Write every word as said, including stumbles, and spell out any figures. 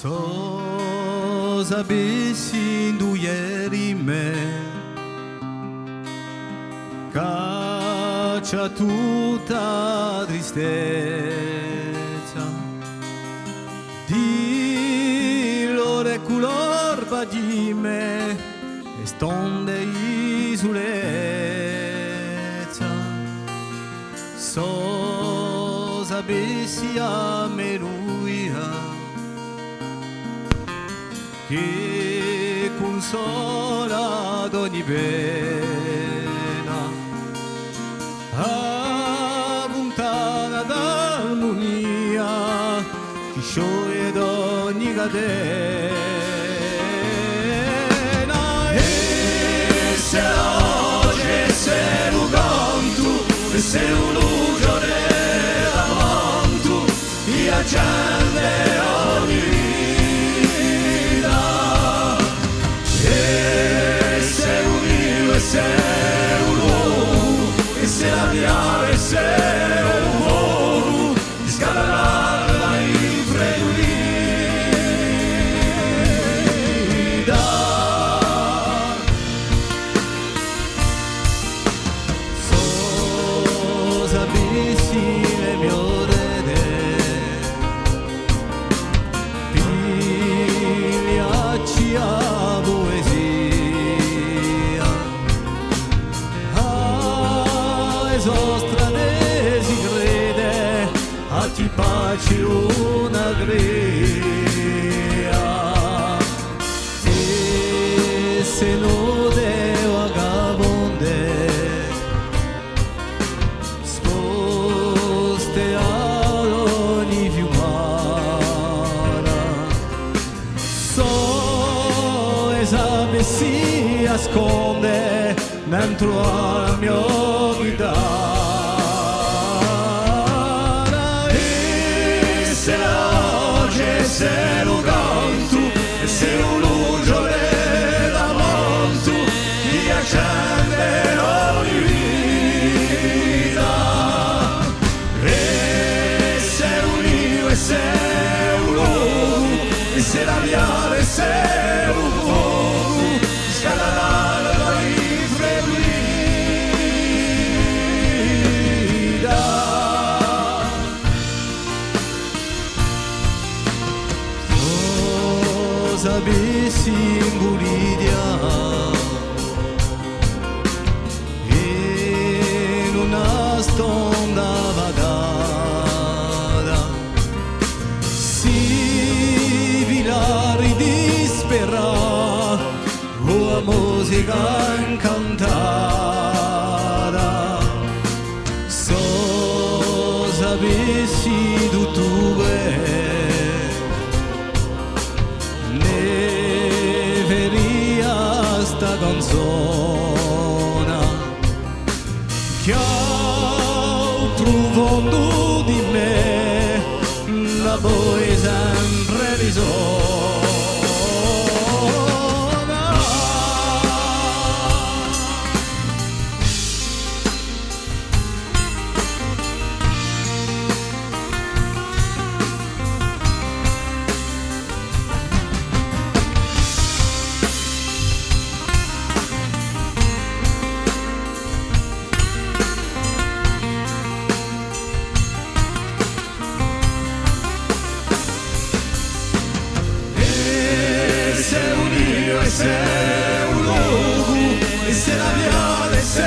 S'o sapissi induve eri mè, caccià tutta a tristezza, di l'ore culor padime, è stonde isulezza. S'o sapissi a meludia chì cunsola d'ogni pena, a funtana d'armunia chì scioglie d'ogni catena. Esse a voce, esse u cantu, esse u luciore d'ammantu, chì accende ogni vita. Esse u nidu, esse u locu, esse a piaga, esse u focu, scaldà l'incredulità. S'o sapissi le mio rete, pigliacci a puesia, ah, e so strade sicrete, a ti paci una cria, e se no te vagabonde, sposte ad ogni fiumana, s'o e sapissi asconde nentru à a mio ghitara. Esse a voce, esse u cantu, esse u luciore d'ammantu, chì accende ogni vita. Esse u nidu, esse u locu, esse a piaga, esse u focu, scaldà l'incredulità. S'o sapissi in Bulidia, in una stonda fatata, si filari disperà, o a musica incantata, s'o sapissi tuttu què, ne feria sta canzona, chì à u prufondu di mè, a voi sempre risona. Esse u nidu, esse u locu, esse a piaga, esse